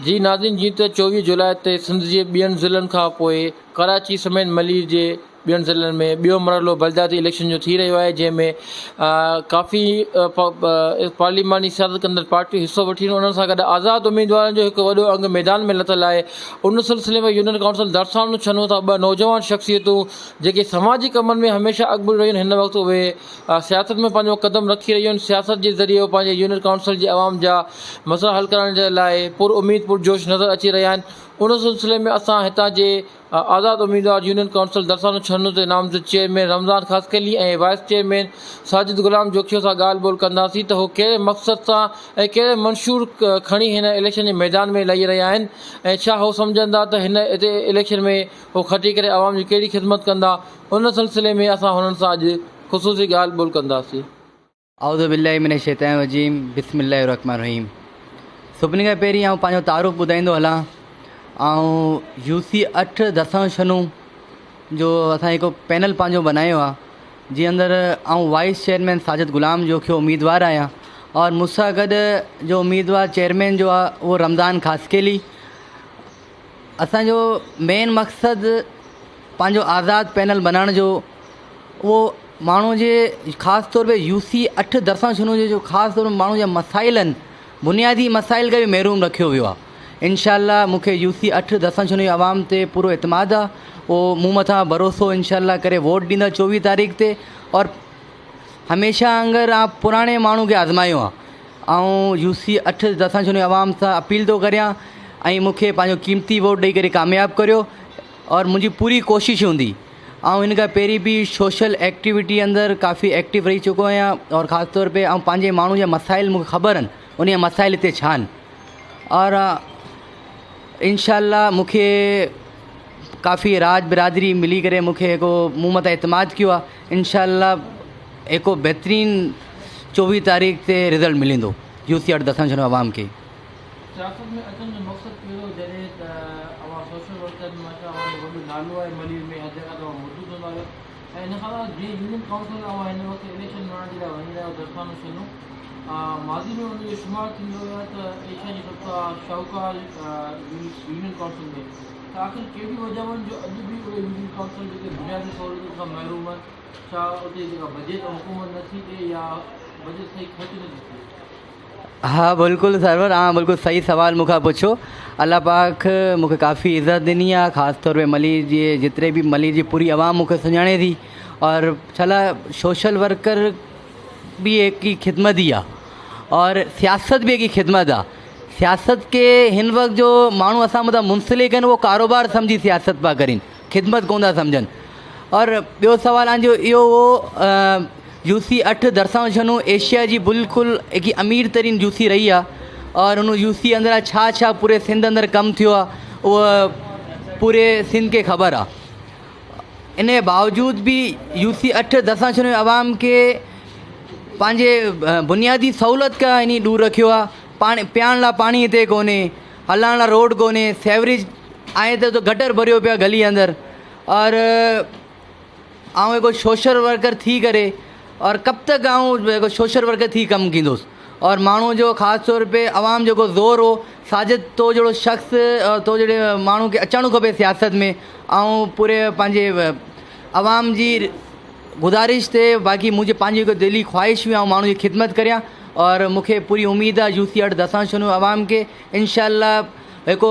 جي ناظرين جيئن ته 24 جولاء تي سنڌ جي ٻين ضلعن کان پوء ڪراچي سميت ملير جي ٻين ضلعن ۾ ٻيو مرحلو بلدياتي اليڪشن جو ٿي رهيو آهي جنهن ۾ ڪافي پارليماني سياست ڪندڙ پارٽيون حصو وٺي رهيون انهن سان گڏ آزاد اميدوارن جو هڪ وڏو انگ ميدان ۾ لٿل آهي ان سلسلي ۾ يونين ڪائونسل درسانو ڇنو تان ٻه نوجوان شخصيتون جيڪي سماجي ڪمن ۾ هميشه اڳڀريون رهيون هن وقت اهي سياست ۾ پنهنجو قدم رکي رهيون آهن سياست جي ذريعي هو پنهنجي يونين ڪائونسل جي عوام جا مسئلا حل ڪرڻ جي لاء پر اميد پرجوش نظر اچي رهيا آهن ان سلسلي ۾ اسان هتان جي آزاد اميدوار يونين ڪائونسل درسانو ڇنو تي نامزد chairman Ramzan Khaskheli ۽ vice chairman Sajid Ghulam Jokhio سان ڳالهه ٻولهه ڪنداسين ته هو ڪهڙي مقصد سان ۽ ڪهڙي منشور کڻي هن اليڪشن جي ميدان ۾ لهي رهيا آهن ۽ ڇا هو سمجهن ٿا ته هن اليڪشن ۾ هو کٽي ڪري عوام جي ڪهڙي خدمت ڪندا ان سلسلي ۾ اسان هنن سان اڄ خصوصي ڳالهه ٻولهه ڪنداسين. اعوذ بالله من الشيطان الرجيم بسم الله الرحمن الرحيم سڀني کان پهرين آئون پنهنجو تعارف ٻڌائيندو هلان آئون يو سي اٺ دسان شنو جو اسان هڪ پينل پنهنجو بنايو آهي جنهن اندر آئون وائس چيئرمين ساجد غلام جوکيو اميدوار آهيان اور مون سان گڏ جو اميدوار چيئرمين جو آهي اهو رمضان خاصخيلي اسان جو مين مقصد پنهنجو آزاد پينل بنائڻ جو اهو ماڻهو جي خاص طور تي يو سي اٺ درسان شنو جي جو خاص طور ماڻهو جا مسائل آهن بنيادي مسائل کي به محروم رکيو ويو آهي انشاء الله مون کي يو سي اٺ درسان شنو جي عوام تي پورو اعتماد آهي اهو مون مٿان ڀروسو انشاء الله ڪري ووٽ ڏيندا 24 تاريخ تي اور هميشه وانگر آ پراڻي ماڻهو کي آزمايو آ آئون يو سي اٺ دسان شنو عوام سان اپيل ٿو ڪريان ۽ مون کي پنهنجو قيمتي ووٽ ڏئي ڪري ڪامياب ڪريو اور منهنجي پوري ڪوشش هوندي آئون هن کان پهرين به سوشل ايڪٽيوٽي اندر ڪافي ايڪٽو رهي چڪو آهيان اور خاص طور پي آئون پنهنجي ماڻهو جا مسائل مون کي خبر آهن ان جا مسائل هتي ڇا آهن اور انشاء الله مون کي ڪافي راڄ برادري ملي ڪري مون کي هڪ مون مٿان اعتماد ڪيو آهي انشاء الله هڪ بهترين 24 تاريخ تي رزلٽ ملندو يو سي آر دسان شنو عوام کي. سياست ۾ اچڻ جو مقصد ڪهڙو جڏهن ته اوهان سوشل ورڪر ماشاء اوهان جو وڏو نالو آهي ملير ۾ هر جڳهه تي اوهان موجود هوندا آهيو ۽ ان کان علاوه جنهن يونين ڪائونسل ۾ اوهان هن وقت اليڪشن لڙڻ جي لاء وڃي رهيا آهيو درسانو شنو ماضي ۾ ان جو شمار ٿيندو رهيو آهي ته ايشيا جي سڀ کان شاهوڪار يونين ڪائونسل ۾ ته آخر ڪهڙي وجه هئن جو اڄ به اهي يونين ڪائونسل جيڪي بنيادي سهولتن کان محروم آهن ڇا اتي جيڪا بجيٽ حڪومت نٿي ڏي يا بجيٽ صحيح خرچ نٿي ٿئي؟ ها بلڪل سرور اوهان بلڪل صحيح سوال مون کان پڇيو الله پاڪ مون کي ڪافي عزت ڏني آهي خاص طور تي ملير جي جيتري به ملير جي پوري عوام مون کي سڃاڻي ٿي اور ڇا لاء سوشل ورڪر به هڪ ئي خدمت ئي آهي اور سياست به هڪ خدمت آهي سياست کي هن وقت جو ماڻهو اسان مٿان منسلڪ آهن اهو ڪاروبار سمجهي سياست پيا ڪرين خدمت ڪونه ٿا سمجهن اور ٻيو سوال آهي جو اهو هو يو سي اٺ درسان شنو ايشيا جي بلڪل هڪ امير ترين يو سي رهي آهي اور هن يو سي اندر ڇا ڇا پوري سنڌ اندر ڪم ٿيو آهي اهو پوري سنڌ کي خبر آهي ان جي باوجود به يو سي اٺ دسان شنو عوام کي پنهنجي بنيادي سهولت کان انهي ڏور رکيو آهي پاڻي پيئڻ لاء پاڻي هتي ڪونهي هلڻ لاء روڊ ڪونهي سيوريج آهي ته گٽر ڀريو پيو آهي گلي اندر اور آئون هڪ سوشل ورڪر ٿي ڪري اور ڪب تڪ آئون هڪ سوشل ورڪر ٿي ڪم ڪندس اور ماڻهو جو خاص طور پي عوام جيڪو زور هو ساجد تو جهڙو شخص تو جهڙي ماڻهو کي اچڻ کپي سياست ۾ آئون پوري پنهنجي عوام جي گذارش تي باقي منهنجي پنهنجي هڪ دلي خواهش هئي آئون ماڻهو جي خدمت ڪريان اور مون کي پوري اميد آهي يو سي اٺ دسان شنو عوام کي انشاء الله هڪ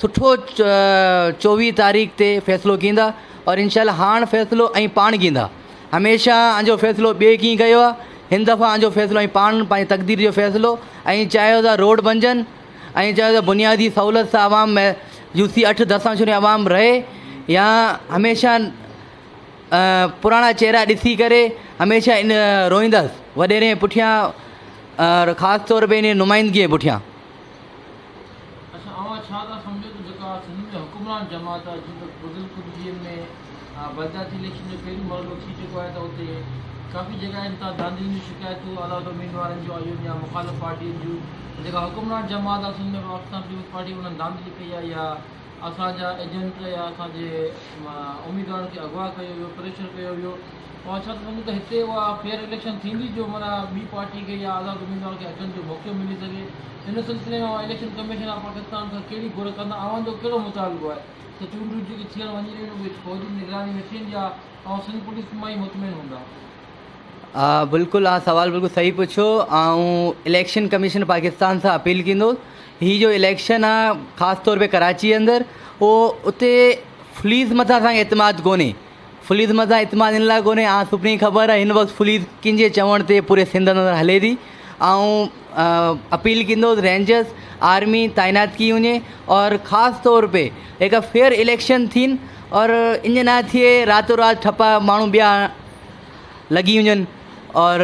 سٺو 24 تاريخ تي فيصلو ڪيندا اور انشاء الله هاڻ فيصلو ۽ پاڻ ڪيندا هميشه انجو فيصلو ٻئي ڪيئن ڪيو آهي هن دفعا انجو فيصلو ۽ پاڻ پنهنجي تقدير جو فيصلو ۽ چاهيو ته روڊ بنجن ۽ چاهيو ته بنيادي سهولت سان عوام يو سي اٺ دسان شنو عوام رهي يا هميشه پراڻا چهرا ڏسي ڪري هميشه ان روئيندس وڏيري پٺيان خاص طور پي ان نمائندگي پٺيان. اڇا اوهان ڇا ٿا سمجهو ته جيڪا سنڌ ۾ حڪمران جماعت آهي جيئن ته گذريل ڪجهه ڏينهن ۾ بلدياتي اليڪشن جو پهريون مرحلو ٿي چڪو آهي ته اتي ڪافي جڳهين تان ڌانڌلين جون شڪايتون آزاد اميدوارن جون آيون يا مخالف پارٽين جون جيڪا حڪمران جماعت آهي سنڌ ۾ پاڪستان پيپلز پارٽي انهن ڌانڌلي ڪئي آهي يا اسان جا ايجنٽ يا اسان جي اميدوارن کي اغوا ڪيو ويو پريشر ڪيو ويو اوهان ڇا ٿا سمجهو ته هتي اها فيئر اليڪشن ٿيندي جو معنيٰ ٻي پارٽي کي يا آزاد اميدوار کي اچڻ جو موقعو ملي سگهي ان سلسلي ۾ اوهان اليڪشن ڪميشن آف پاڪستان کان ڪهڙي گهر ڪندا اوهان جو ڪهڙو مطالبو آهي ته چونڊون جيڪي ٿيڻ وڃي رهيون آهن اهي فوجي نگراني ۾ ٿين يا اوهان سنڌ پوليس مان ئي مطمئن هوندا. ها بلڪل آ سوال بلڪل صحيح پڇيو آئون اليڪشن ڪميشن پاڪستان سان اپيل ڪندو هي جو اليڪشن آ خاص طور پي ڪراچي اندر اهو اتي پوليس مٿان اسان کي اعتماد ڪونهي پوليس مٿان اعتماد ان لاء ڪونهي آ سڀني کي خبر آ هن وقت پوليس ڪنهن جي چوڻ تي پوري سنڌ اندر هلي ٿي آئون اپيل ڪندو رينجرس آرمي تعينات ڪي وڃي اور خاص طور پي هڪ فيئر اليڪشن ٿين اور ائين نه ٿئي راتو رات ٺپا ماڻهو ٻيا لڳي وڃن اور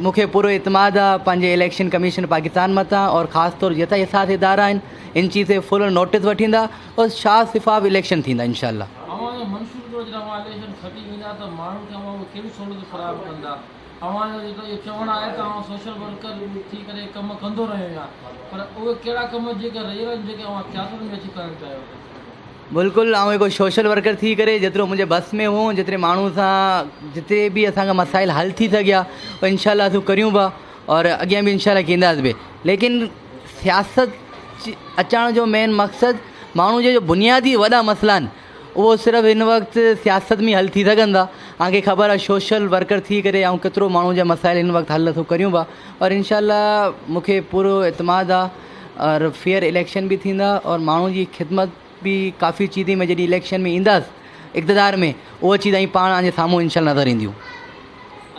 مون کي پورو اعتماد آ پنهنجي اليڪشن ڪميشن پاڪستان مٿان اور خاص طور جيترا حساس ادارا آهن ان چيز تي فل نوٽس وٺيندا اور شاف شفاف اليڪشن ٿيندا انشاء الله. اوهان جو منشور ڪهڙو جڏهن اوهان اليڪشن کٽي ويندا ته ماڻهن کي اوهان اهي ڪهڙيون سهولتون فراهم ڪندا اوهان جو جيڪو اهو چوڻ آهي ته آئون سوشل ورڪر ٿي ڪري ڪم ڪندو رهيو آهيان پر اهي ڪهڙا ڪم جيڪي رهيل آهن جيڪي اوهان سياست ۾ اچي ڪرڻ چاهيو ٿا. بلڪل آئون هڪ سوشل ورڪر ٿي ڪري جيترو منهنجي بس ۾ هو جيتري ماڻهو سان جتي به اسان کان مسائل حل ٿي سگهيا اهي انشاء الله اسان ڪريون پيا اور اڳيان به انشاء الله ڪينداس به ليڪن سياست اچڻ جو مين مقصد ماڻهو جي جو بنيادي وڏا مسئلا آهن اهو صرف هن وقت سياست ۾ حل ٿي سگهن ٿا اوهان کي خبر آهي سوشل ورڪر ٿي ڪري آئون ڪيترو ماڻهو جا مسائل هن وقت حل نٿو ڪريون پيا اور انشاء الله مون کي پورو اعتماد آهي اور فيئر اليڪشن به ٿيندا اور ماڻهو جي خدمت به ڪافي چيزين ۾ جڏهن اليڪشن ۾ اينداس اقتدار ۾ اهو چيز ۽ پاڻ آنجي سامهون انشاء الله نظر اينديون.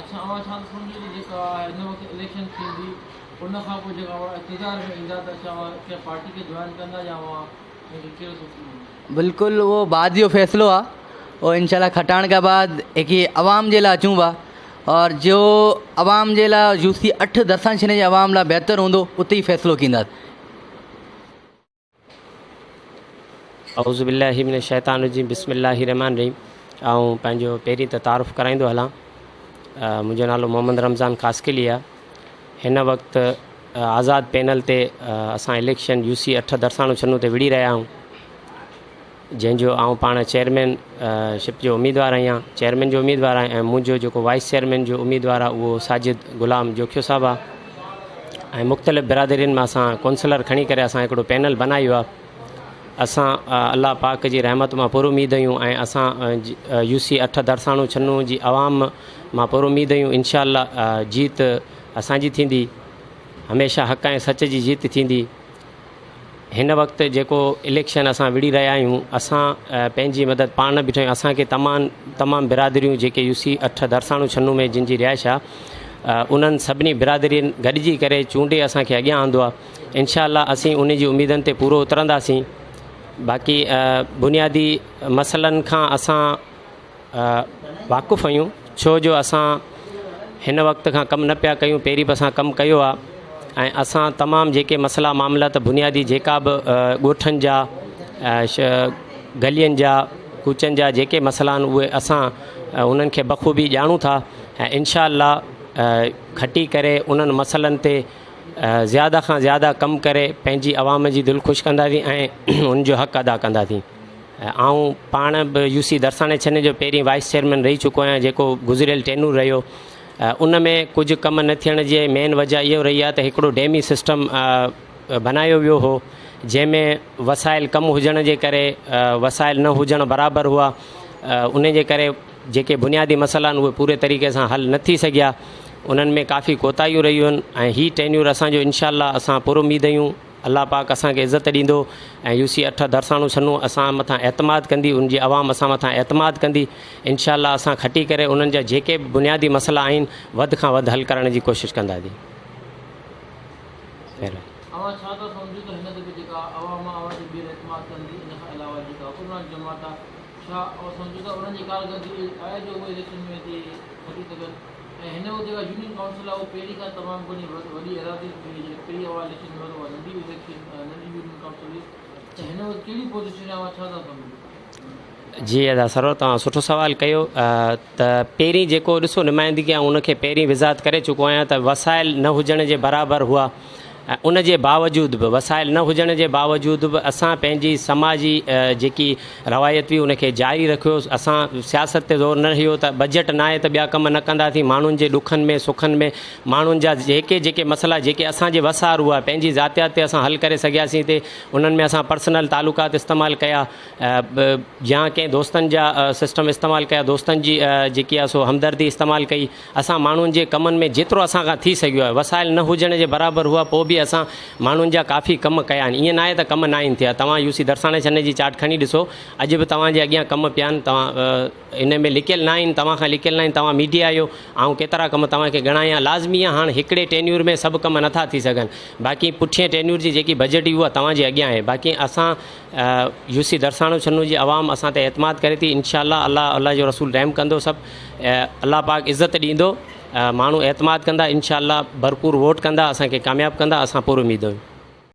اڇا اوهان ڇا ٿا سمجهو ته جيڪا هن وقت اليڪشن ٿيندي ان کان پوء جيڪا اوهان اقتدار ۾ ايندا ته ڇا اوهان ڪنهن پارٽي کي جوائن ڪندا يا اوهان کي ڪهڙو سوچيو ويندو؟ بلڪل اهو بعد جو فيصلو آ اهو انشاء الله کٽاڻ کان بعد هڪ عوام جي لاء اچون پيا اور جو عوام جي لاء يو سي اٺ درسان ڇني جي عوام لاء بهتر هوندو اتي ئي فيصلو ڪينداس. اعوذ بالله من الشيطان الرجيم بسم الله الرحمن الرحيم آئون پنهنجو پهرين ته تعارف ڪرائيندو هلان منهنجو نالو محمد رمضان خاصخيلي آهي هن وقت آزاد پينل تي اسان اليڪشن يو سي اٺ درسانو ڇنو تي وڙهي رهيا آهيون جنهن جو آئون پاڻ چيئرمين شپ جو اميدوار آهيان چيئرمين جو اميدوار آهيان ۽ منهنجو جيڪو وائيس چيئرمين جو اميدوار آهي اهو ساجد غلام جوکيو صاحب آهي ۽ مختلف برادرين مان اسان ڪونسلر کڻي ڪري اسان هڪڙو پينل بنايو آهي اسان الله پاڪ جي رحمت مان پر اميد آهيون ۽ اسان يو سي اٺ درساڻو ڇنو جي عوام مان پر اميد آهيون انشاء الله جيت اسانجي ٿيندي هميشه حق ۽ سچ جي جيت ٿيندي هن وقت جيڪو اليڪشن اسان وڙهي رهيا آهيون اسان پنهنجي مدد پاڻ نه بيٺا آهيون اسان کي تمام تمام برادريون جيڪي يو سي اٺ درساڻو ڇنو ۾ جن جي رهائش آهي انهن سڀني برادرين گڏجي ڪري چونڊي اسان کي اڳيان آندو آهي انشاء الله اسين ان جي اميدن تي پورو اترنداسين باقي بنيادي مسئلن کان اسان واقف آهيون ڇو جو اسان هن وقت کان ڪم نه پيا ڪيون پهرين به اسان ڪم ڪيو آهي ۽ اسان تمام جيڪي مسئلا معاملا ته بنيادي جيڪا به ڳوٺن جا گلين جا ڪوچن جا جيڪي مسئلا آهن اهي اسان انهن کي بخوبي ڄاڻون ٿا ۽ انشاء الله کٽي ڪري انهن مسئلن تي زياده کان زياده ڪم ڪري پنهنجي عوام جي دل خوش ڪنداسين ۽ ان جو حق ادا ڪنداسين آئون پاڻ به يو سي درساڻي ڇني جو پهرين وائيس چيئرمين رهي چڪو آهيان جيڪو گذريل ٽينور رهيو ان ۾ ڪجهه ڪم نه ٿيڻ جي مين وجه اهو رهي آهي ته هڪڙو ڊيمي سسٽم بنايو ويو هو جنهن ۾ وسائل ڪم هجڻ جي ڪري وسائل نه هجڻ برابر هئا ان جي ڪري جيڪي بنيادي مسئلا آهن اهي پوري طريقي سان حل نه ٿي سگهيا انهن ۾ ڪافي ڪوتاهيون رهيون آهن ۽ هي ٽينيور اسانجو انشاء الله اسان پر اميد آهيون الله پاڪ اسان کي عزت ڏيندو ۽ يو سي اٺ درساڻو ڇنو اسان مٿان اعتماد ڪندي ان جي عوام اسان مٿان اعتماد ڪندي انشاء الله اسان کٽي ڪري انهن جا جيڪي به بنيادي مسئلا آهن وڌ کان وڌ حل ڪرڻ جي ڪوشش ڪنداسين. مهرباني. اوهان ڇا ٿا سمجهو ته هن دفعي جيڪا عوام اوهان تي ٻيهر اعتماد ڪندي ان کان علاوه جيڪا حڪمران جماعت آهي ڇا اوهان سمجهو ٿا انهن جي ڪارڪردگي اهڙي آهي جو اهي اليڪشن ۾ اچي کٽي سگهن ۽ هن وقت جيڪا يونين ڪائونسل آهي اهو پهرين کان تمام گهڻي وڏي ايراضي ۾ هئي جڏهن پهرين اوهان اليڪشن ۾ اها ننڍي اليڪشن ننڍي يونين ڪائونسل هئي ته هن وقت ڪهڙي پوزيشن آهي اوهان ڇا ٿا سمجهو؟ جي ادا سرور توهان سٺو سوال ڪيو ته پهرين جيڪو ڏسو نمائندگي آئون ان کي پهرين وضاحت ڪري چڪو آهيان ته وسائل نه هجڻ جي برابر هئا ۽ ان جي باوجود به وسائل نه هجڻ جي باوجود به اسان پنهنجي سماجي جيڪي روايت هئي ان کي جاري رکيو. اسان سياست تي زور نه هيو ته بجيٽ نه آهي ته ٻيا ڪم نه ڪنداسين. ماڻهن جي ڏکن ۾ سکن ۾ ماڻهن جا جيڪي جيڪي مسئلا جيڪي اسان جي وس آهر هئا پنهنجي ذاتيات تي اسان حل ڪري سگهياسين تي انهن ۾ اسان پرسنل تعلقات استعمال ڪيا يا ڪنهن دوستن جا سسٽم استعمال ڪيا، دوستن جي جيڪي آهي سو همدردي استعمال ڪئي. اسان ماڻهن جي ڪمن ۾ جيترو اسان کان ٿي سگهيو آهي، وسائل نه هجڻ جي برابر هئا پوء به اسان ماڻهن جا ڪافي ڪم ڪيا آهن. ائين ناهي ته ڪم ناهن ٿيا. توهان يو سي درساڻي ڇني جي چارٽ کڻي ڏسو اڄ به توهان جي اڳيان ڪم پيا آهن. توهان ان ۾ لڪيل ناهن، توهان کان لڪيل ناهن. توهان ميڊيا آهيو، آئون ڪيترا ڪم توهان کي ڳڻايان. لازمي آهي هاڻ هڪڙي ٽينيور ۾ سڀ ڪم نٿا ٿي سگهن. باقي پٺئين ٽينيور جي جيڪي بجيٽ هئي اها توهان جي اڳيان آهي. باقي اسان يو سي درساڻو ڇنو جي عوام اسان تي اعتماد ڪري ٿي. انشاء الله الله الله جو رسول رحم ڪندو سڀ الله پاڪ عزت ڏيندو ماڻهو اعتماد ڪندا انشاء الله ڀرپور ووٽ ڪندا اسان کي ڪامياب ڪندا اسان پر اميد آهيون.